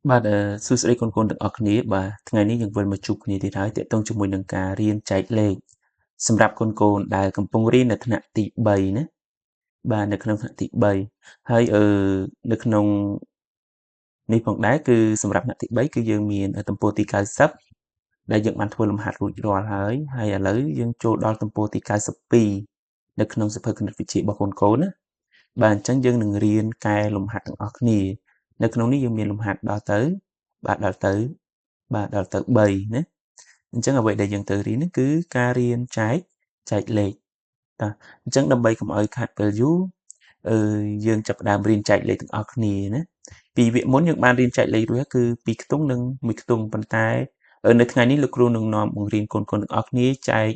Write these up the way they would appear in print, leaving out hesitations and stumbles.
បាទសួស្តីកូនៗទាំងអស់គ្នាបាទថ្ងៃនេះយើងវិលមកជួបគ្នាទៀតហើយទាក់ទងជាមួយនឹងការរៀនចែកលេខសម្រាប់កូនៗដែលកំពុងរៀននៅថ្នាក់ទី3ណាបាទនៅក្នុងថ្នាក់ទី3ហើយនៅក្នុងនេះផងដែរគឺសម្រាប់ថ្នាក់ទី3គឺយើងមានទំព័រទី90ដែលយើងបានធ្វើលំហាត់រួចរាល់ហើយហើយឥឡូវយើងចូលដល់ទំព័រទី92នៅក្នុងសៀវភៅគណិតវិទ្យារបស់កូនៗណាបាទអញ្ចឹងយើងនឹងរៀនកែលំហាត់ទាំងអស់គ្នានៅក្នុងនេះយើងមានលំហាត់ដល់ទៅបាទដល់ទៅបាទដល់ទៅ3ណាអញ្ចឹងអ្វីដែលយើងត្រូវរៀននេះគឺការរៀនចែកលេខតោះអញ្ចឹងដើម្បីកុំឲ្យខាតពេលយូរយើងចាប់ផ្ដើមរៀនចែកលេខទាំងអស់គ្នាណាពីវគ្គមុនយើងបានរៀនចែកលេខរួចគឺ2ខ្ទង់និង1ខ្ទង់ប៉ុន្តែនៅថ្ងៃនេះលោកគ្រូនឹងនាំបង្រៀនកូនៗទាំងអស់គ្នាចែក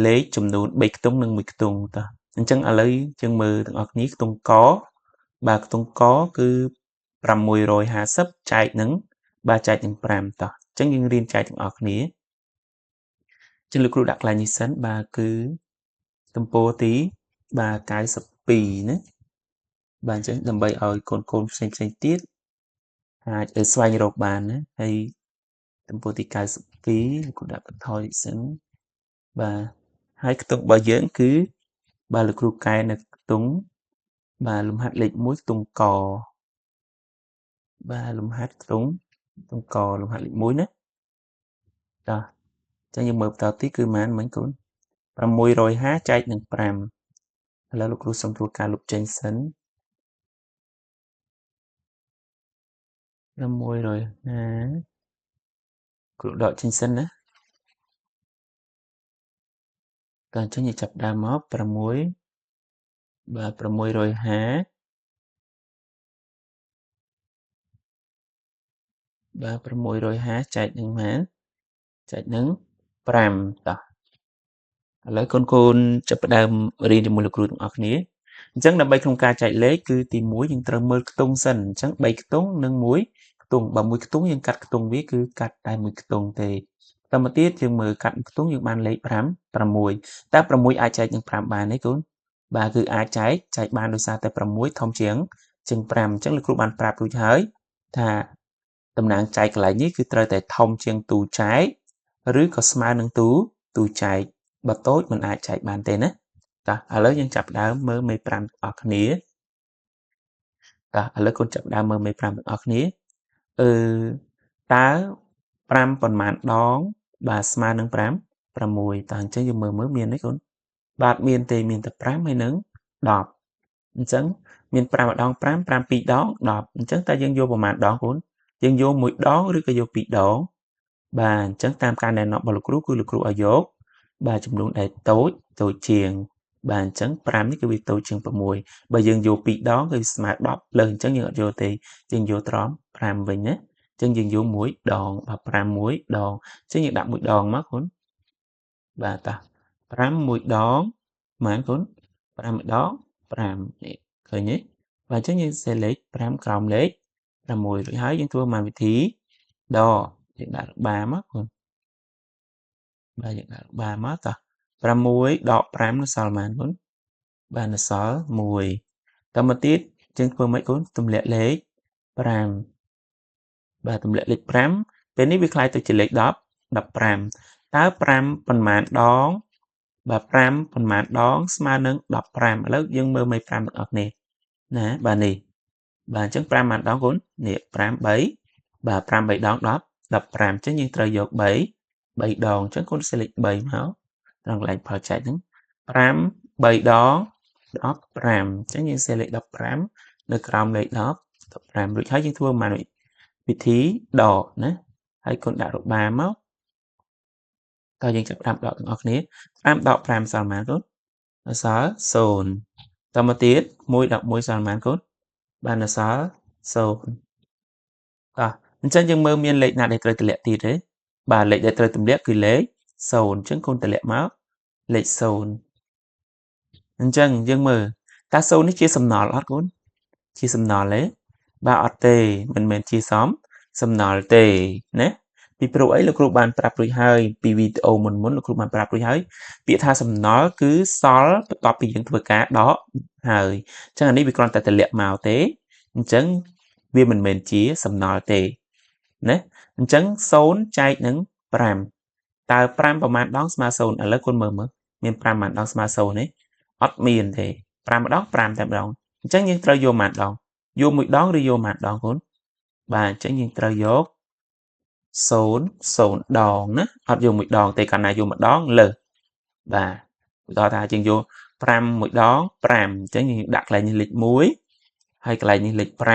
លេខចំនួន3ខ្ទង់និង1ខ្ទង់តោះអញ្ចឹងឥឡូវយើងមើលទាំងអស់គ្នាខ្ទង់កបាទខ្ទង់កគឺ650ចែកនឹងបាទចែកនឹង5តោះអញ្ចឹងយើងរៀនចែកទាំងអស់គ្នាអញ្ចឹងលោកគ្រូដាក់កន្លែងនេះសិនបាទគឺទំព័រទីបាទ92ណាបាទអញ្ចឹងដើម្បីឲ្យកូនៗផ្សេងៗទៀតអាចស្វែងរកបានណាហើយទំព័រទី92លោកគ្រូដាក់បន្ថយសិនបាទហើយខ្ទង់របស់យើងគឺបាទលោកគ្រូកែនៅខ្ទង់បាទលំហាត់លេខ1ខ្ទង់កបាទលំហាត់ខ្ទង់កលំហាត់លេខ1ណាតោះអញ្ចឹងយើងមើលបន្តទីគឺប៉ុន្មានមិញកូន650ចែកនឹង5ឥឡូវលោកគ្រូសូមធ្វើការលុបចេញសិន650គ្រូដកចេញសិនណាតោះអញ្ចឹងយើងចាប់ដើមមក6បាទ650បាទ650ចែកនឹងប៉ុន្មានចែកនឹង5តោះឥឡូវកូនៗចាប់ផ្ដើមរៀនជាមួយលោកគ្រូទាំងអស់គ្នាអញ្ចឹងដើម្បីក្នុងការចែកលេខគឺទី1យើងត្រូវមើលខ្ទង់សិនអញ្ចឹង3ខ្ទង់និង1ខ្ទង់បើ1ខ្ទង់យើងកាត់ខ្ទង់វាគឺកាត់តែ1ខ្ទង់ទេបន្តមកទៀតយើងមើលកាត់ខ្ទង់យើងបានលេខ5 6តើ6អាចចែកនឹង5បានទេកូនបាទគឺអាចចែកបានដោយសារតែ6ធំជាង5អញ្ចឹងលោកគ្រូបានប្រាប់រួចហើយថាតំណាងចែកកន្លែងនេះគឺត្រូវតែធំជាងទូចែកឬក៏ស្មើនឹងទូចែកបើតូចមិនអាចចែកបានទេណាតោះឥឡូវយើងចាប់ផ្ដើមមើលមេ5ទាំងអស់គ្នាតោះឥឡូវកូនចាប់ផ្ដើមមើលមេ5ទាំងអស់គ្នាតើ5ប៉ុន្មានដងបាទស្មើនឹង5 6តោះអញ្ចឹងយើងមើលមានទេកូនបាទមានទេមានតែ5ហើយនឹង10អញ្ចឹងមាន5ម្ដង5 5 2ដង10អញ្ចឹងតើយើងយកប្រមាណដងកូនយើងយក1ដងឬក៏យក2ដងបាទអញ្ចឹងតាមការណែនាំរបស់លោកគ្រូគឺលោកគ្រូឲ្យយកបាទចំនួនដែលតូចជាងបាទអញ្ចឹង5នេះគឺវាតូចជាង6បើយើងយក2ដងគឺស្មើ10លើសអញ្ចឹងយើងអត់យកទេយើងយកត្រឹម5វិញណាអញ្ចឹងយើងយក1ដងបាទ5 1ដងអញ្ចឹងយើងដាក់1ដងមកកូនបាទតោះ5 1ដងប៉ុន្មានកូន5 1ដង5នេះឃើញទេបាទអញ្ចឹងយើងសេលេខ5ក្រោមលេខ6រួចហើយយើងធ្វើមកវិធីដកយើងដាក់របាមកកូនបាទយើងដាក់របាមកតោះ6ដក5នៅសល់ប៉ុន្មានកូនបាទនៅសល់1តមកទៀតយើងធ្វើម៉េចកូនទម្លាក់លេខ5បាទទម្លាក់លេខ5ពេលនេះវាក្លាយទៅជាលេខ10 15តើ5ប៉ុន្មានដងបាទ5ប៉ុន្មានដងស្មើនឹង15ឥឡូវយើងមើលមេ5ទាំងអស់គ្នាណាបាទនេះបាទអញ្ចឹង5ប៉ុន្មានដងកូននេះ5 3បាទ5 3ដង10 15អញ្ចឹងយើងត្រូវយក3 3ដងអញ្ចឹងកូនសេលេខ3មកត្រង់កន្លែងផលចែកហ្នឹង5 3ដង15អញ្ចឹងយើងសេលេខ15នៅក្រោមលេខ10 15រួចហើយយើងធ្វើមកវិធីដកណាហើយកូនដាក់របាមកតើយើងចាប់5ដកទាំងអស់គ្នា5ដក5សល់ប៉ុន្មានកូនសល់0តមកទៀត1ដក1សល់ប៉ុន្មានកូនបានសល់0តោះអញ្ចឹងយើងមើលមានលេខណាដែលត្រូវទម្លាក់ទៀតទេបាទលេខដែលត្រូវទម្លាក់គឺលេខ0អញ្ចឹងកូនទម្លាក់មកលេខ0អញ្ចឹងយើងមើលតើ0នេះជាសំណល់អត់កូនជាសំណល់ទេបាទអត់ទេមិនមែនជាសំណល់ទេណាពីព្រោះអីលោកគ្រូបានប្រាប់រួចហើយពីវីដេអូមុនលោកគ្រូបានប្រាប់រួចហើយពាក្យថាសំណល់គឺសល់បន្ទាប់ពីយើងធ្វើការដកហើយអញ្ចឹងអានេះវាគ្រាន់តែទម្លាក់មកទេអញ្ចឹង វាមិនមែនជាសំណល់ទេណាអញ្ចឹង0ចែកនឹង5តើ5ប្រមាណដងស្មើ0ឥឡូវគុណមើលមើលមាន5ប្រមាណដងស្មើ0ទេអត់មានទេ5ម្ដង5តែម្ដងអញ្ចឹងយើងត្រូវយកប៉ុន្មានដងយកមួយដងឬយកប៉ុន្មានដងគុណបាទអញ្ចឹងយើងត្រូវយក0 0ដងណាអត់យកមួយដងទេកាលណាយកម្ដងលើសបាទឧទាហរណ៍ថាយើងយក5មួយដង5អញ្ចឹងយើងដាក់កន្លែងនេះលេខ1ហើយកន្លែងនេះលេខ5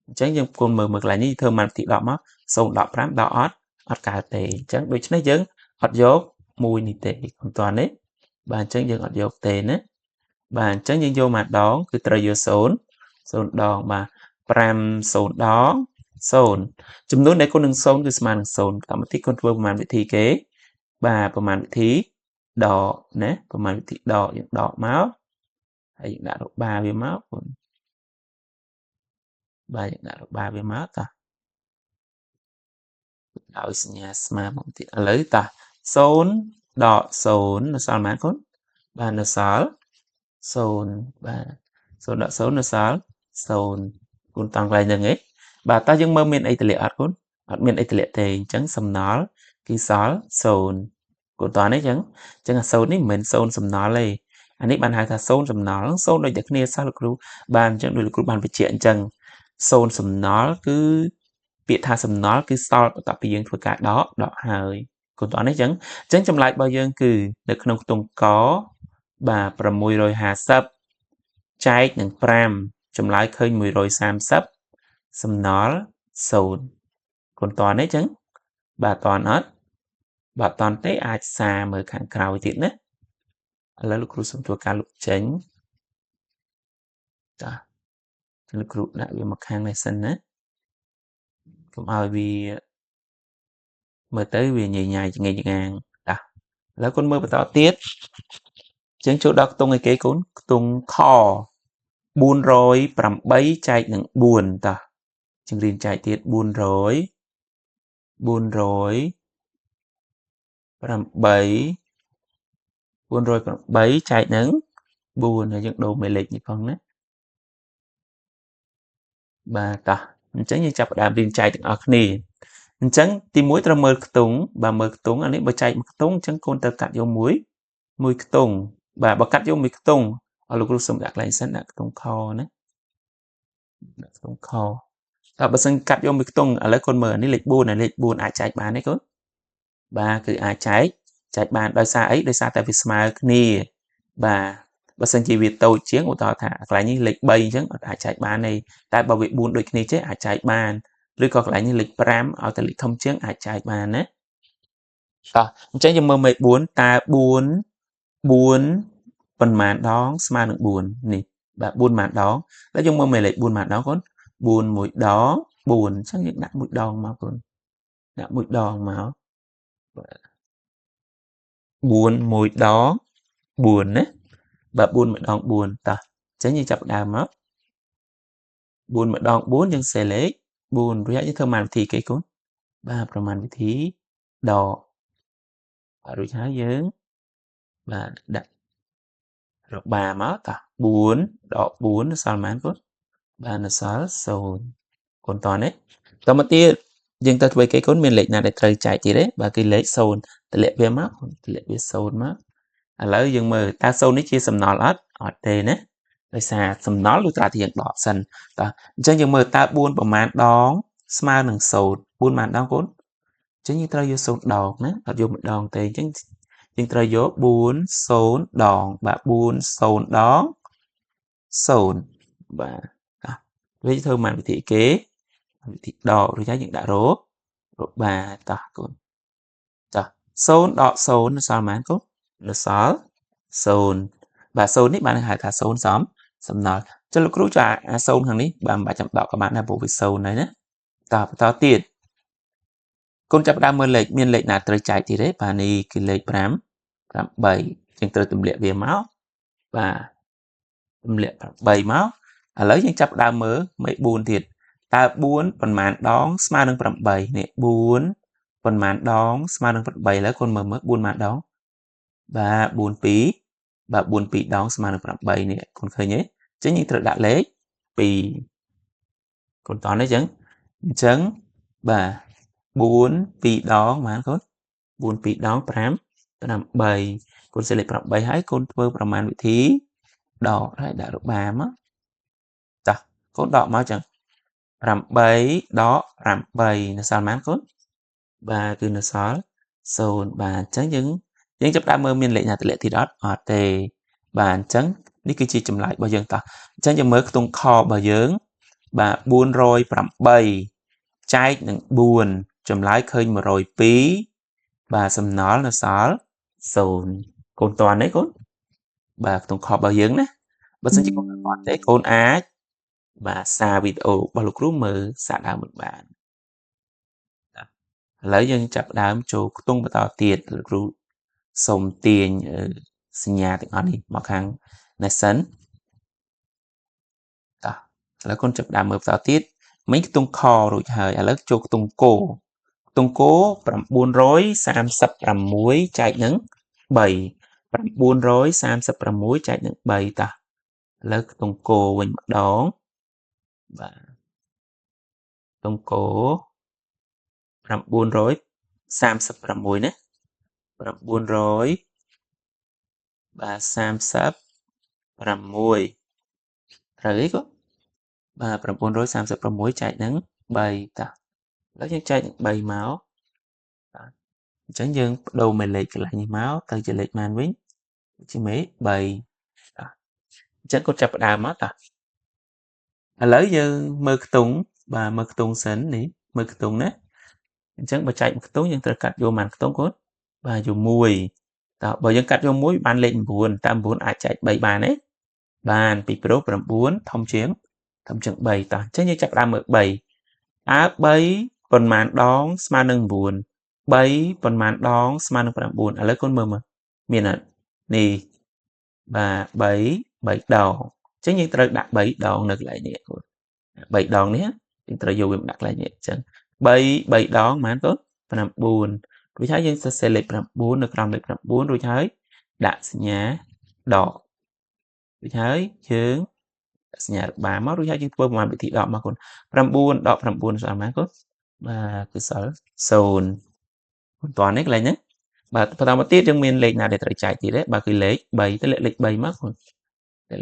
អញ្ចឹងយើងគុណមើលមើលកន្លែងនេះធ្វើបានវិធីដកមក0ដក5ដកអត់អត់កើតទេអញ្ចឹងដូច្នេះយើងអត់យក1នេះទេមិនទាន់ទេបាទអញ្ចឹងយើងអត់យកទេណាបាទអញ្ចឹងយើងយកមួយដងគឺត្រូវយក0 0ដងបាទ5 0ដង0ចំនួនដែលគុណនឹង0គឺស្មើនឹង0តាមវិធីគុណធ្វើប្រមាណវិធីគេបាទប្រមាណវិធីដកណាប្រមាណវិធីដកយើងដកមកហើយយើងដាក់របាវាមកគុណបាទយើងដាក់របាវាមកតោះដោយសញ្ញាស្មើមកទៀតឥឡូវតោះ0ដក0នៅសល់ប៉ុន្មានគុណបាទនៅសល់0បាទ0ដក0នៅសល់0គុណតង់កន្លែងហ្នឹងឯងបាទតើយើងមើលមានអីទម្លាក់អត់គុណអត់មានអីទម្លាក់ទេអញ្ចឹងសំណល់គឺសល់0គុណតោះនេះអញ្ចឹងអញ្ចឹងអា0នេះមិនមែន0សំណល់ទេអានេះបានហៅថា0សំណល់0ដូចតែគ្នាសោះលោកគ្រូបាទអញ្ចឹងដូចលោកគ្រូបានបញ្ជាក់អញ្ចឹង0សំណល់គឺពាក្យថាសំណល់គឺសល់បន្ទាប់ពីយើងធ្វើការដកដកហើយគុណតោះនេះអញ្ចឹងអញ្ចឹងចម្លើយរបស់យើងគឺនៅក្នុងខ្ទង់កបាទ650ចែកនឹង5ចម្លើយឃើញ130សំណល់0គុណតនេះអញ្ចឹងបាទតន់អត់បាទតន់ទេអាចសារមើលខាងក្រោយទៀតណាឥឡូវលោកគ្រូសូមធ្វើការលុបចេញតាលោកគ្រូដាក់វាមកខាងនេះសិនណាកុំឲ្យវាមើលទៅវាញញ៉ៃចងេងងាងតាឥឡូវគុណមើលបន្តទៀតអញ្ចឹងចូលដល់ខ្ទង់អីគេគុណខ្ទង់ខ408ចែកនឹង4តោះជំរាបចែកទៀត400 408 408ចែកនឹង4ហើយយើងដូរមេលេខនេះផងណាបាទតោះអញ្ចឹងយើងចាប់ផ្ដើមរៀនចែកទាំងអស់គ្នាអញ្ចឹងទី1ត្រូវមើលខ្ទង់បាទមើលខ្ទង់អានេះបើចែកមួយខ្ទង់អញ្ចឹងកូនត្រូវកាត់យកមួយមួយខ្ទង់បាទបើកាត់យកមួយខ្ទង់អរលោកគ្រូសូមដាក់កន្លែងសិនដាក់ខ្ទង់ខណាដាក់ខ្ទង់ខតើបើសិនកាត់យកមួយខ្ទង់ឥឡូវកូនមើលអានេះលេខ4អាលេខ4អាចចែកបានទេកូនបាទគឺអាចចែកចែកបានដោយសារអីដោយសារតែវាស្មើគ្នាបាទបើសិនជាវាតូចជាងឧទាហរណ៍ថាកន្លែងនេះលេខ3អញ្ចឹងអត់អាចចែកបានទេតែបើវា4ដូចគ្នាចេះអាចចែកបានឬក៏កន្លែងនេះលេខ5ឲ្យតែលេខធំជាងអាចចែកបានណាតោះអញ្ចឹងយើងមើលមេ4តើ4 4ប៉ុន្មានដងស្មើនឹង4នេះបាទ4ប៉ុន្មានដងแล้วយើងមើលមេលេខ4ប៉ុន្មានដងកូន4មួយដង4អញ្ចឹងយើងដាក់មួយដងមកកូនដាក់មួយដងមកបាទ4មួយដង4ណាបាទ4ម្ដង4តោះអញ្ចឹងយើងចាប់ដើមមក4ម្ដង4យើងសេលេខ4រួចហើយយើងធ្វើប្រមាណវិធីគេកូនបាទប្រមាណវិធីដកបាទរួចហើយយើងបាទដាក់របាមកតោះ4ដក4សល់ប៉ុន្មានកូនបាទនៅសល់0កូនតនេះតមកទៀតយើងទៅធ្វើគេកូនមានលេខណាដែលត្រូវចែកទៀតទេបាទគឺលេខ0តម្លាក់វាមកតម្លាក់វា0មកឥឡូវយើងមើលតើ0នេះជាសំណល់អត់អត់ទេណាដោយសារសំណល់លុះត្រាតែយើងដកសិនតោះអញ្ចឹងយើងមើលតើ4ប្រមាណដងស្មើនឹង0 4ប្រមាណដងកូនអញ្ចឹងយើងត្រូវយក0ដងណាអត់យកម្ដងទេអញ្ចឹងយើងត្រូវយក4 0ដងបាទ4 0ដង0បាទតោះវាធ្វើប្រមាណវិធីគេវិធីដករួចហើយយើងដាក់ររបាទតោះកូនតោះ0ដក0នៅសល់ប៉ុន្មានកូននៅសល់0បាទ0នេះបានហៅថា0សំសំណល់ចុះលោកគ្រូចាអា0ខាងនេះបាទមិនបាច់ចាំដកក៏បានដែរព្រោះវា0ហើយណាតោះបន្តទៀតកូនចាប់ផ្ដើមមើលលេខមានលេខណាត្រូវចែកទៀតទេបាទនេះគឺលេខ5 8យើងត្រូវទម្លាក់វាមកបាទទម្លាក់8មកឥឡូវយើងចាប់ផ្ដើមមើលមេ4ទៀតតើ4ប៉ុន្មានដងស្មើនឹង8នេះ4ប៉ុន្មានដងស្មើនឹង8ឥឡូវកូនមើលមើល4ប៉ុន្មានដងបាទ4 2បាទ4 2ដងស្មើនឹង8នេះកូនឃើញទេអញ្ចឹងយើងត្រូវដាក់លេខ2 កូនតនេះចឹងអញ្ចឹងបាទ4 2ដងប៉ុន្មានកូន4 2ដង5 8កូនសេលេខ8ហើយកូនធ្វើប្រមាណវិធីដកហើយដាក់របាមកតោះកូនដកមកចឹង8ដក8នៅសល់ប៉ុន្មានកូនបាទគឺនៅសល់0បាទអញ្ចឹងយើងចាប់ដើមមើលមានលេខណាទម្លាក់ទៀតអត់អត់ទេបាទអញ្ចឹងនេះគឺជាចម្លើយរបស់យើងតោះអញ្ចឹងយើងមើលខ្ទង់ខរបស់យើងបាទ408ចែកនឹង4ចម្លើយឃើញ102បាទសំណល់នៅសល់0កូនតន់ទេកូនបាទខ្ទង់ខរបស់យើងណាបើសិនជាកូនអត់ទេកូនអាចបាទសារវីដេអូរបស់លោកគ្រូមើលសាកដើមមិនបានឥឡូវយើងចាប់ដើមចូលខ្ទង់បន្តទៀតលោកគ្រូសូមទាញសញ្ញាទាំងអស់នេះមកខាងនេះសិនតោះឥឡូវកូនចាប់ដើមមើលបន្តទៀតមិញខ្ទង់ខរួចហើយឥឡូវចូលខ្ទង់គោខ្ទង់គោ936ចែកនឹង3 936ចែកនឹង3តោះឥឡូវខ្ទង់គោវិញម្ដងបាទខ្ទង់គោ936ណា900បាទ36ត្រូវអីកូនបាទ936ចែកនឹង3តោះឥឡូវយើងចែកនឹង3មកបាទអញ្ចឹងយើងបដូរមេលេខកន្លែងនេះមកទៅជាលេខប៉ុន្មានវិញជាមេ3តោះអញ្ចឹងគាត់ចាប់ផ្ដើមមកតោះឥឡូវយើងមើលខ្ទង់បាទមើលខ្ទង់សិននេះមើលខ្ទង់ណាអញ្ចឹងបើចែកមួយខ្ទង់យើងត្រូវកាត់យកប៉ុន្មានខ្ទង់កូនបាទយក1តើបើយើងកាត់យក1បានលេខ9តើ9អាចចែក3បានទេបានពីព្រោះ9ធំជាង3តោះអញ្ចឹងយើងចាប់ដើមមើល3តើ3ប៉ុន្មានដងស្មើនឹង9 3ប៉ុន្មានដងស្មើនឹង9ឥឡូវកូនមើលមើលមានអត់នេះបាទ3 3ដងអញ្ចឹងយើងត្រូវដាក់3ដងនៅកន្លែងនេះកូន3ដងនេះយើងត្រូវយកវាមកដាក់កន្លែងនេះអញ្ចឹង3 3ដងប៉ុន្មានកូន9រួចហើយយើងសរសេរលេខ9នៅក្រោមលេខ9រួចហើយដាក់សញ្ញាដករួចហើយយើងដាក់សញ្ញារបាមករួចហើយយើងធ្វើប្រមាណវិធីដកមកកូន9ដក9សល់ប៉ុន្មានកូនបាទគឺសល់0មិនតាន់ទេកន្លែងហ្នឹងបាទបន្តមកទៀតយើងមានលេខណាដែលត្រូវចែកទៀតទេបាទគឺលេខ3ទៅលេខ3មកកូន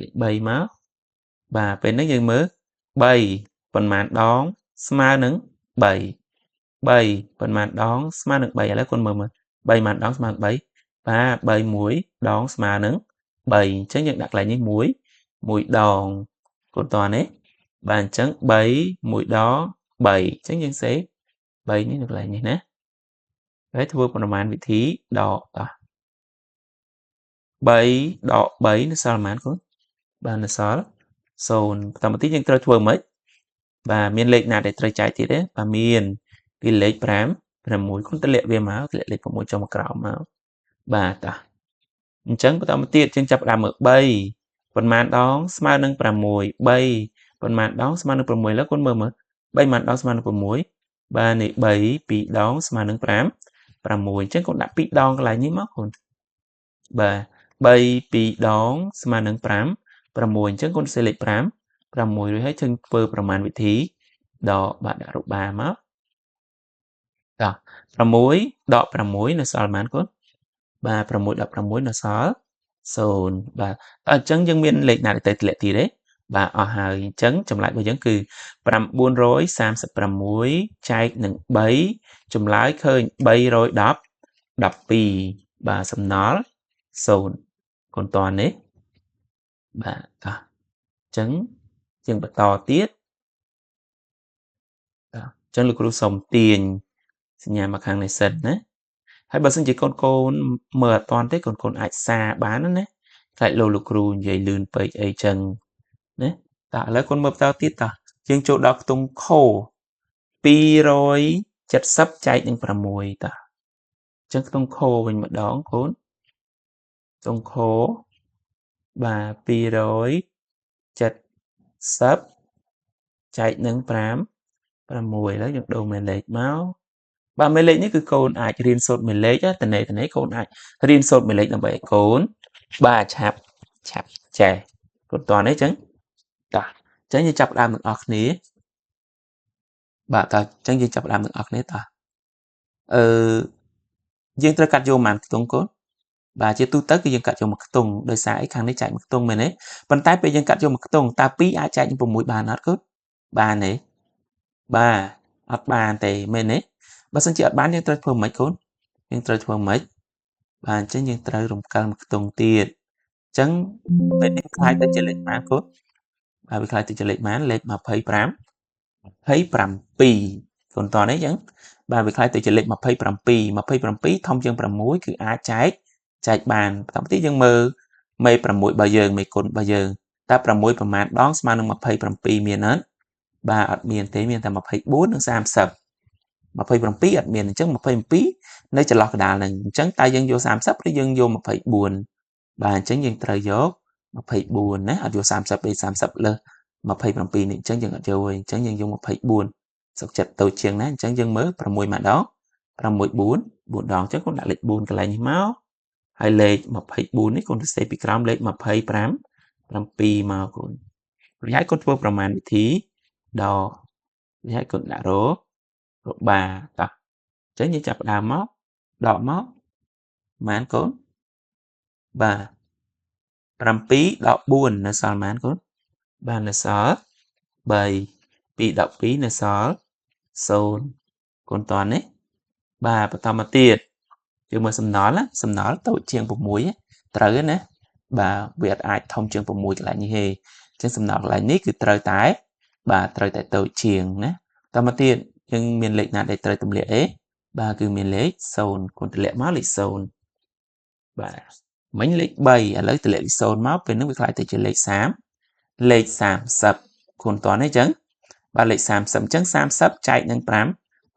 លេខ3មកបាទពេលហ្នឹងយើងមើល3ប៉ុន្មានដងស្មើនឹង3 3ប៉ុន្មានដងស្មើនឹង3ឥឡូវកូនមើលមើល3ប៉ុន្មានដងស្មើនឹង3បាទ3 1ដងស្មើនឹង3អញ្ចឹងយើងដាក់កន្លែងនេះ1 1ដងកូនតនេះបាទអញ្ចឹង3 1ដង3អញ្ចឹងយើងសេ3នេះនៅកន្លែងនេះណាហើយធ្វើប្រមាណវិធីដកតោះ3ដក3នៅសល់ប៉ុន្មានកូនបាទនៅសល់0បន្តមកទៀតយើងត្រូវធ្វើម៉េចបាទមានលេខណាដែលត្រូវចែកទៀតទេបាទមានគឺលេខ5 6គុណទម្លាក់វាមកទម្លាក់លេខ6ចុះមកក្រោមមកបាទតោះអញ្ចឹងបន្តមកទៀតយើងចាប់ផ្ដើមមើល3ប៉ុន្មានដងស្មើនឹង6 3ប៉ុន្មានដងស្មើនឹង6ឥឡូវកូនមើលមើល3ប៉ុន្មានដងស្មើនឹង6បាទនេះ3 2ដងស្មើនឹង5 6អញ្ចឹងកូនដាក់2ដងកន្លែងនេះមកកូនបាទ3 2ដងស្មើនឹង5 6អញ្ចឹងកូនសេលេខ5 6រួចហើយយើងធ្វើប្រមាណវិធីដកបាទដាក់រូបបាមកតោះ6ដក6នៅសល់ប៉ុន្មានកូនបាទ6ដក6នៅសល់0បាទអញ្ចឹងយើងមានលេខណាដែលទៅធ្លាក់ទៀតទេបាទអស់ហើយអញ្ចឹងចម្លើយរបស់យើងគឺ936ចែកនឹង3ចម្លើយឃើញ310 12បាទសំណល់0កូនតនេះបាទតោះអញ្ចឹងយើងបន្តទៀតតោះអញ្ចឹងលោកគ្រូសូមទាញសញ្ញាមកខាងនេះសិនណាហើយបើសិនជាកូនកូនមើលអត់តាន់ទេកូនកូនអាចសារបានណាខ្លាចលោកគ្រូនិយាយលឿនពេកអីចឹងណាតោះឥឡូវកូនមើលបន្តទៀតតោះយើងចូលដល់ខ្ទង់ខ270ចែកនឹង6តោះអញ្ចឹងខ្ទង់ខវិញម្ដងកូនខ្ទង់ខបាទ270ចែកនឹង5 6ឥឡូវយើងដូរមេលេខមកបាទមេលេខនេះគឺកូនអាចរៀនសូត្រមេលេខតនេតនេកូនអាចរៀនសូត្រមេលេខដើម្បីឲ្យកូនបាទឆាប់ឆាប់ចេះកូនតនេះអញ្ចឹងតោះអញ្ចឹងយើងចាប់ដើមទាំងអស់គ្នា បាទតើអញ្ចឹងយើងចាប់ផ្ដើមទាំងអស់គ្នាតោះអឺយើងត្រូវកាត់យកប៉ុន្មានខ្ទង់កូនបាទជាទូទៅគឺយើងកាត់យកមួយខ្ទង់ដោយសារអីខាងនេះចែកមួយខ្ទង់មែនទេប៉ុន្តែពេលយើងកាត់យកមួយខ្ទង់តើ2អាចចែកនឹង6បានអត់កូនបានទេបាទអត់បានទេមែនទេបើសិនជាអត់បានយើងត្រូវធ្វើម៉េចកូនយើងត្រូវធ្វើម៉េចបាទអញ្ចឹងយើងត្រូវរំកិលមួយខ្ទង់ទៀតអញ្ចឹងពេលនេះក្លាយទៅជាលេខប៉ុន្មានកូនបាទវាក្លាយទៅជាលេខប៉ុន្មានលេខ25 27កូនតនេះអញ្ចឹងបាទវាក្លាយទៅជាលេខ27 27ធំជាង6គឺអាចចែកបានបន្តទៀតយើងមើលមេ6របស់យើងមេគុណរបស់យើងតើ6ប្រមាណដងស្មើនឹង27មានអត់បាទអត់មានទេមានតែ24និង30 27អត់មានអញ្ចឹង27នៅចន្លោះកណ្ដាលហ្នឹងអញ្ចឹងតើយើងយក30ឬយើងយក24បាទអញ្ចឹងយើងត្រូវយក24ណាអត់យក30ទេ30លើស27នេះអញ្ចឹងយើងអត់យកទេអញ្ចឹងយើងយក24សុខចិត្តតូចជាងណាអញ្ចឹងយើងមើល6ម្ដង6 4 4ដងអញ្ចឹងកូនដាក់លេខ4កន្លែងនេះមកហើយលេខ24នេះកូនសរសេរពីក្រោមលេខ25 7មកកូនរួចហើយកូនធ្វើប្រមាណវិធីដករួចហើយកូនដាក់របាតោះអញ្ចឹងយើងចាប់ផ្ដើមមកដកមកប៉ុន្មានកូនបាទ7ដក4នៅសល់ប៉ុន្មានកូនបាទនៅសល់3 2ដក2នៅសល់0កូនតនេះបាទបន្តមកទៀតយើងមើលសំណល់ណាសំណល់តូចជាង6ត្រូវទេណាបាទវាអត់អាចធំជាង6កន្លែងនេះទេអញ្ចឹងសំណល់កន្លែងនេះគឺត្រូវតែបាទត្រូវតែតូចជាងណាតមកទៀតយើងមានលេខណាដែលត្រូវទម្លាក់ទេបាទគឺមានលេខ0គុណទម្លាក់មកលេខ0បាទមិញលេខ3ឥឡូវទម្លាក់លេខ0មកពេលនេះវាក្លាយទៅជាលេខ3លេខ30គុណតនេះអញ្ចឹងបាទលេខ30អញ្ចឹង30ចែកនឹង5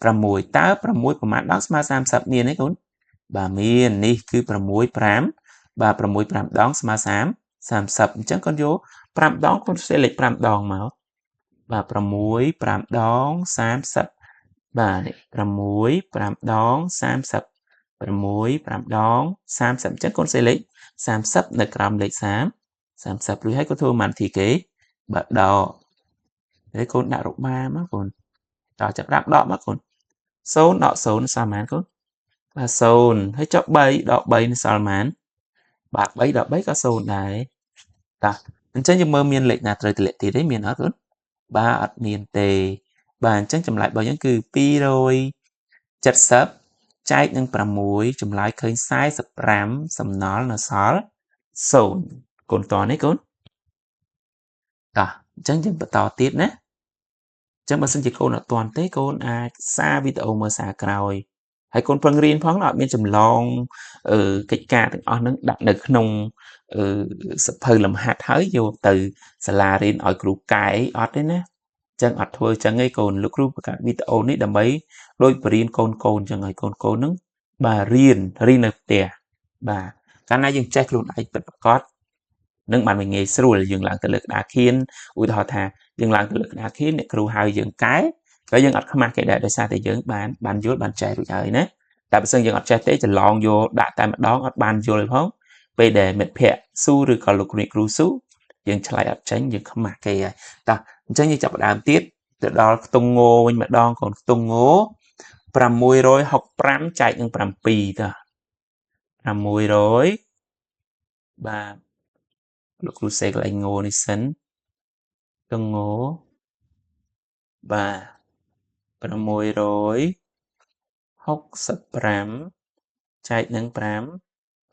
6តើ6ប្រមាណដងស្មើ30មានទេកូនបាទមាននេះគឺ6 5បាទ6 5ដងស្មើ30 30អញ្ចឹងកូនយក5ដងកូនសរសេរលេខ5ដងមកបាទ6 5ដង30បាទនេះ6 5ដង30 6 5ដង30អញ្ចឹងកូនសេលេខ30នៅក្រោមលេខ30 30រួចហើយកូនធ្វើប៉ុន្មានធីគេបាទដកហើយកូនដាក់របាមកកូនតោះចាប់ដាក់ដកមកកូន0ដក0សល់ប៉ុន្មានកូនបាទ0ហើយចុះ3ដក3នៅសល់ប៉ុន្មានបាទ3ដក3ក៏0ដែរតោះអញ្ចឹងយើងមើលមានលេខណាត្រូវទម្លាក់ទៀតទេមានអត់កូនបាទអត់មានទេបាទអញ្ចឹងចម្លើយរបស់យើងគឺ270ចែកនឹង6ចម្លើយឃើញ45សំណល់នៅសល់0កូនតនេះកូនតោះអញ្ចឹងយើងបន្តទៀតណាអញ្ចឹងបើសិនជាកូនអត់ទាន់ទេកូនអាចសារវីដេអូមើលសារក្រោយហើយកូនប្រឹងរៀនផងអត់មានចម្លងអឺកិច្ចការទាំងអស់ហ្នឹងដាក់នៅក្នុងអឺសភៅលំហាត់ហើយយកទៅសាលារៀនឲ្យគ្រូកែអត់ទេណាចឹងអត់ធ្វើចឹងឯងកូនលោកគ្រូបង្កើតវីដេអូនេះដើម្បីដូចបរៀនកូនកូនចឹងឲ្យកូនកូនហ្នឹងបាទរៀននៅផ្ទះបាទកាលណាយើងចេះខ្លួនឯងពិតប្រាកដនឹងបានងាយស្រួលយើងឡើងទៅលើក្តារខៀនឧទាហរណ៍ថាយើងឡើងទៅលើក្តារខៀនអ្នកគ្រូហៅយើងកែក៏យើងអត់ខ្មាស់គេដែរដោយសារតែយើងបានយល់បានចេះរួចហើយណាតែបើសិនយើងអត់ចេះទេច្រឡងយកដាក់តែម្ដងអត់បានយល់ផងពេលដែលមិត្តភ័ក្តិស៊ូឬក៏លោកគ្រូស៊ូយើងឆ្លើយអត់ចេញយើងខ្មាស់គេហើយតោះអញ្ចឹងយើងចាប់ផ្ដើមទៀតទៅដល់ខ្ទង់ងវិញម្ដងកូនខ្ទង់ង665ចែកនឹង7តោះ600បាទលោកគ្រូសេកន្លែងងនេះសិនខ្ទង់ងបាទ665ចែកនឹង5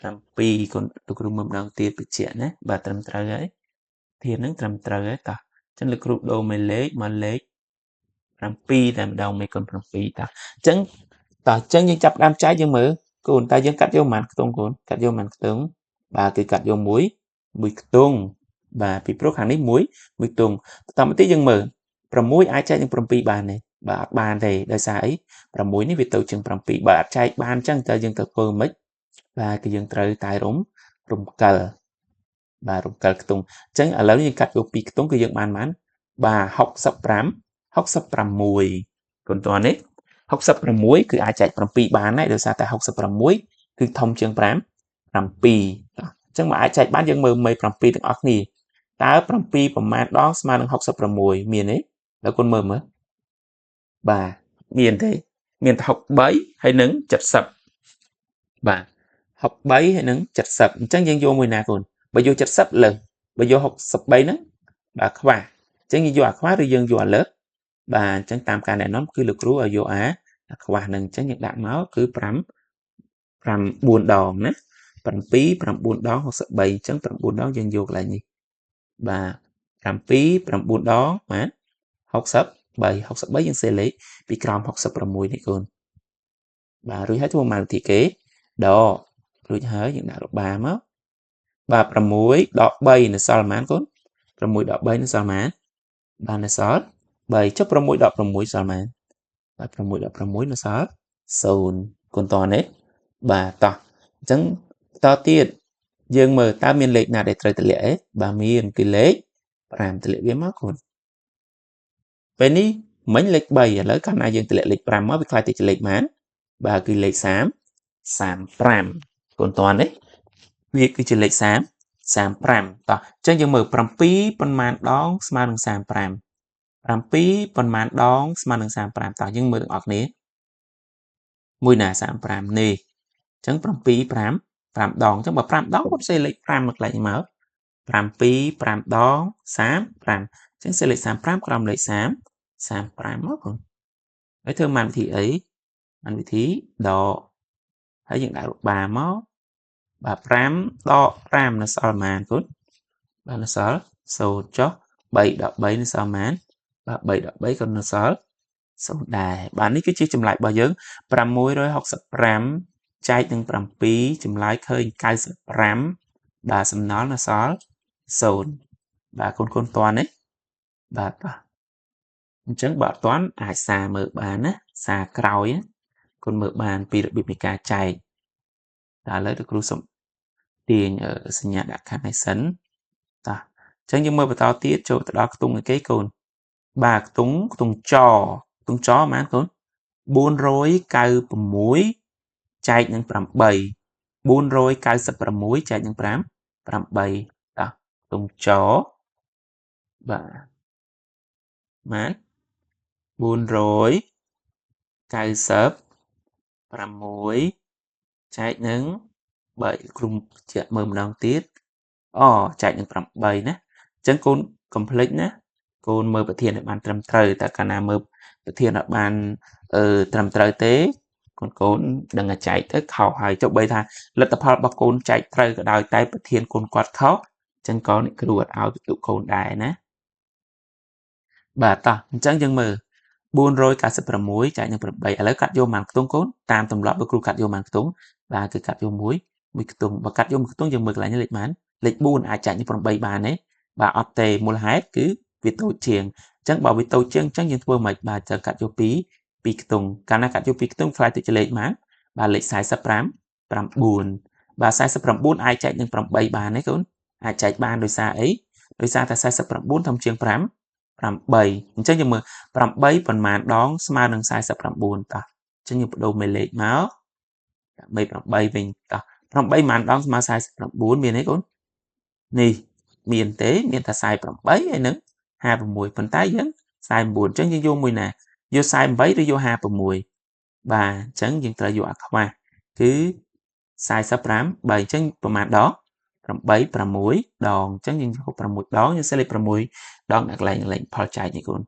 7កូនលោកគ្រូមើលម្ដងទៀតបញ្ជាក់ណាបាទត្រឹមត្រូវហើយធានហ្នឹងត្រឹមត្រូវហើយតោះអញ្ចឹងលោកគ្រូដូរមេលេខមកលេខ7តែម្ដងមេគុណ7តោះអញ្ចឹងតោះអញ្ចឹងយើងចាប់ផ្ដើមចែកយើងមើលកូនតើយើងកាត់យកប៉ុន្មានខ្ទង់កូនកាត់យកប៉ុន្មានខ្ទង់បាទគឺកាត់យកមួយខ្ទង់បាទពីព្រោះខាងនេះមួយខ្ទង់បន្តមកទៀតយើងមើល6អាចចែកនឹង7បានទេបាទអត់បានទេដោយសារអី6នេះវាទៅជាង7បើអត់ចែកបានអញ្ចឹងតើយើងទៅធ្វើម៉េចបាទគឺយើងត្រូវតែរំកិលបាទរំកិលខ្ទង់អញ្ចឹងឥឡូវយើងកាត់យក2ខ្ទង់គឺយើងបានប៉ុន្មានបាទ65 66កូនតនេះ66គឺអាចចែក7បានដែរដោយសារតែ66គឺធំជាង5 7អញ្ចឹងមកអាចចែកបានយើងមើលមេ7ទាំងអស់គ្នាតើ7ប្រមាណដងស្មើនឹង66មានទេដល់កូនមើលមើល បាទមានទេមានតែ63ហើយនឹង70បាទ63ហើយនឹង70អញ្ចឹងយើងយកមួយណាកូនបើយក70លើសបើយក63ហ្នឹងបាទខ្វះអញ្ចឹងយើងយកអាខ្វះឬយើងយកអាលើសបាទអញ្ចឹងតាមការណែនាំគឺលោកគ្រូឲ្យយកអាខ្វះហ្នឹងអញ្ចឹងយើងដាក់មកគឺ5 9ដងណា7 9ដង63អញ្ចឹង9ដងយើងយកកន្លែងនេះបាទ7 9ដងបាទ63 63យើងសេលេខពីក្រោម66នេះកូនបាទរួចហើយធ្វើម៉ានវិធីគេដករួចហើយយើងដាក់របាមកបាទ6ដក3នៅសល់ប៉ុន្មានកូន6ដក3នៅសល់ប៉ុន្មានបាទនៅសល់3ចុះ6ដក6សល់ប៉ុន្មានបាទ6ដក6នៅសល់0កូនតនេះបាទតោះអញ្ចឹងបន្តទៀតយើងមើលតើមានលេខណាដែលត្រូវទម្លាក់អេបាទមានគឺលេខ5ទម្លាក់វាមកកូនពេលនេះមិញលេខ3ឥឡូវកាលណាយើងទម្លាក់លេខ5មកវាក្លាយទៅជាលេខប៉ុន្មានបាទគឺលេខ3 35កូនតនេះវាគឺជាលេខ3 35តោះអញ្ចឹងយើងមើល7ប៉ុន្មានដងស្មើនឹង35 7ប៉ុន្មានដងស្មើនឹង35តោះយើងមើលទាំងអស់គ្នាមួយណា35នេះអញ្ចឹង7 5 5ដងអញ្ចឹងបើ5ដងគាត់សេលេខ5មកកន្លែងនេះមក7 5ដង35អញ្ចឹងសេលេខ35ក្រោមលេខ3 35មកបងហើយធ្វើបានវិធីអីបានវិធីដកហើយយើងដាក់រូបបាមកបាទ5ដក5នៅសល់ប៉ុន្មានកូនបាទនៅសល់0ចុះ3ដក3នៅសល់ប៉ុន្មានបាទ3ដក3ក៏នៅសល់0ដែរបាទនេះគឺជាចម្លើយរបស់យើង665ចែកនឹង7ចម្លើយឃើញ95បាទសំណល់នៅសល់0បាទកូនកូនតន់ទេបាទតោះអញ្ចឹងបើអត់តន់អាចសារមើលបានណាសារក្រោយកូនមើលបានពីរបៀបនៃការចែកតែឥឡូវលោកគ្រូសុំទាញសញ្ញាដាក់ខាងនេះសិនតោះអញ្ចឹងយើងមើលបន្តទៀតចូលទៅដល់ខ្ទង់ឯគេកូនបាទខ្ទង់ខ្ទង់ចខ្ទង់ចប៉ុន្មានកូន496ចែកនឹង8 496ចែកនឹង5 8តោះខ្ទង់ចបាទបាន496ចែកនឹង3គ្រូជាក់មើលម្ដងទៀតអូចែកនឹង8ណាអញ្ចឹងកូនកុំភ្លេចណាកូនមើលប្រធានឲ្យបានត្រឹមត្រូវតែកាលណាមើលប្រធានឲ្យបានអឺត្រឹមត្រូវទេកូនកូនដឹងតែចែកទៅខុសហើយចុះបីថាលទ្ធផលរបស់កូនចែកត្រូវក៏ដោយតែប្រធានកូនគាត់ខុសអញ្ចឹងកូននេះគ្រូអត់ឲ្យពិន្ទុកូនដែរណាបាទតោះអញ្ចឹងយើងមើល496ចែកនឹង8ឥឡូវកាត់យកប៉ុន្មានខ្ទង់កូនតាមទម្លាប់លោកគ្រូកាត់យកប៉ុន្មានខ្ទង់បាទគឺកាត់យកមួយមួយខ្ទង់បើកាត់យកមួយខ្ទង់យើងមើលកន្លែងនេះលេខប៉ុន្មានលេខ4អាចចែកនឹង8បានទេបាទអត់ទេមូលហេតុគឺវាតូចជាងអញ្ចឹងបើវាតូចជាងអញ្ចឹងយើងធ្វើម៉េចបាទត្រូវកាត់យក2 2ខ្ទង់កាលណាកាត់យក2ខ្ទង់ក្លាយទៅជាលេខប៉ុន្មានបាទលេខ45 9បាទ49អាចចែកនឹង8បានទេកូនអាចចែកបានដោយសារអីដោយសារតែ49ធំជាង5 8អញ្ចឹងយើងមើល8ប៉ុន្មានដងស្មើនឹង49តោះអញ្ចឹងយើងបដូរមេលេខមកដើម្បី8វិញតោះ8ប៉ុន្មានដងស្មើ49មានទេកូននេះមានទេមានតែ48ហើយនឹង56ប៉ុន្តែយើង49អញ្ចឹងយើងយកមួយណាយក48ឬយក56បាទអញ្ចឹងយើងត្រូវយកអាខ្វះគឺ45បាទអញ្ចឹងប្រហែលដង8 6ដងអញ្ចឹងយើងយក6ដងយើងសេលេខ6ដងដាក់កន្លែងលេខផលចែកនេះកូន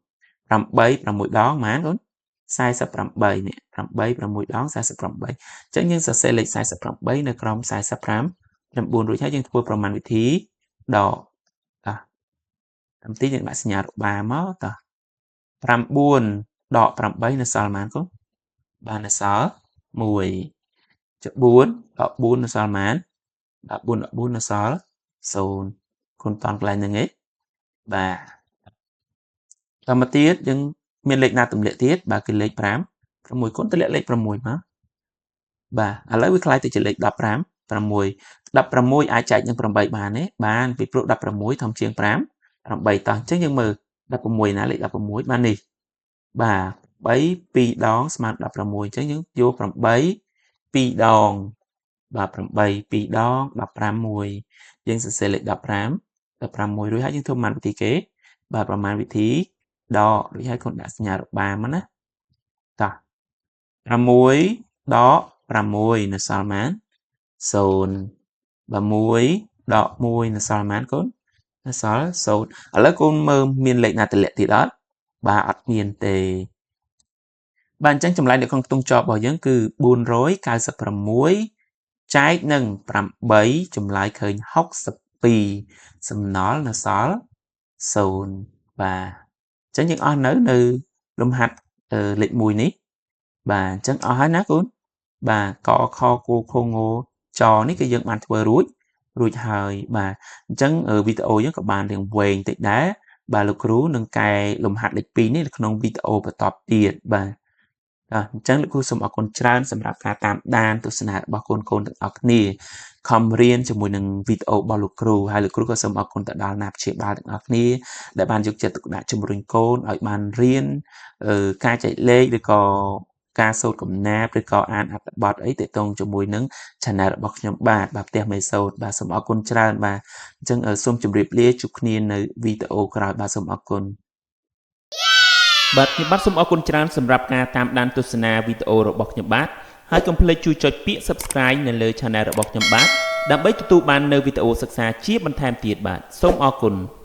8 6ដងប៉ុន្មានកូន48នេះ8 6ដង48អញ្ចឹងយើងសរសេរលេខ48នៅក្រោម45 9រួចហើយយើងធ្វើប្រមាណវិធីដកតោះតាមទីយើងដាក់សញ្ញារបាមកតោះ9ដក8នៅសល់ប៉ុន្មានកូនបាទនៅសល់1ចុះ4ដក4នៅសល់ប៉ុន្មានដល់4ដក4នៅសល់0គុណតន់កន្លែងហ្នឹងឯងបាទតមកទៀតយើងមានលេខណាទម្លាក់ទៀតបាទគឺលេខ5 6គុណទម្លាក់លេខ6មកបាទឥឡូវវាក្លាយទៅជាលេខ15 6 16អាចចែកនឹង8បានទេបានពីព្រោះ16ធំជាង5 8តោះអញ្ចឹងយើងមើល16ណាលេខ16បាននេះបាទ3 2ដងស្មើ16អញ្ចឹងយើងយក8 2ដងបាទ8 2ដង15 1យើងសរសេរលេខ15 15 1រួចហើយយើងធ្វើប្រមាណវិធីគេបាទប្រមាណវិធីដករួចហើយកូនដាក់សញ្ញារបាមកណា 6ដក6នៅសល់ប៉ុន្មាន0បាទ1ដក1នៅសល់ប៉ុន្មានកូននៅសល់0ឥឡូវកូនមើលមានលេខណាតម្លាក់ទៀតអត់បាទអត់មានទេបាទអញ្ចឹងចម្លើយនៅក្នុងខ្ទង់ចរបស់យើងគឺ496ចែកនឹង8ចម្លើយឃើញ62សំណល់នៅសល់0បាទអញ្ចឹងយើងអស់នៅលំហាត់លេខ1នេះបាទអញ្ចឹងអស់ហើយណាកូនបាទកខគខងចនេះគឺយើងបានធ្វើរួចហើយបាទអញ្ចឹងវីដេអូយើងក៏បានរៀងវែងតិចដែរបាទលោកគ្រូនឹងកែលំហាត់លេខ2នេះនៅក្នុងវីដេអូបន្តទៀតបាទអញ្ចឹងលោកគ្រូសូមអរគុណច្រើនសម្រាប់ការតាមដានទស្សនារបស់កូនៗទាំងអស់គ្នាខំរៀនជាមួយនឹងវីដេអូរបស់លោកគ្រូហើយលោកគ្រូក៏សូមអរគុណទៅដល់ណាព្យាបាលទាំងអស់គ្នាដែលបានយកចិត្តទុកដាក់ជំរុញកូនឲ្យបានរៀនការចែកលេខឬក៏ការសូត្រកំណាព្យឬក៏អានអត្ថបទអីទាក់ទងជាមួយនឹង Channel របស់ខ្ញុំបាទបាទផ្ទះមេសូត្របាទសូមអរគុណច្រើនបាទអញ្ចឹងសូមជម្រាបលាជួបគ្នានៅវីដេអូក្រោយបាទសូមអរគុណបាទខ្ញុំបាទសូមអរគុណច្រើនសម្រាប់ការតាមដានទស្សនាវីដេអូរបស់ខ្ញុំបាទហើយកុំភ្លេចជួយចុចពាក្យ Subscribe នៅលើ Channel របស់ខ្ញុំបាទដើម្បីទទួលបាននូវវីដេអូសិក្សាជាបន្ថែមទៀតបាទសូមអរគុណ។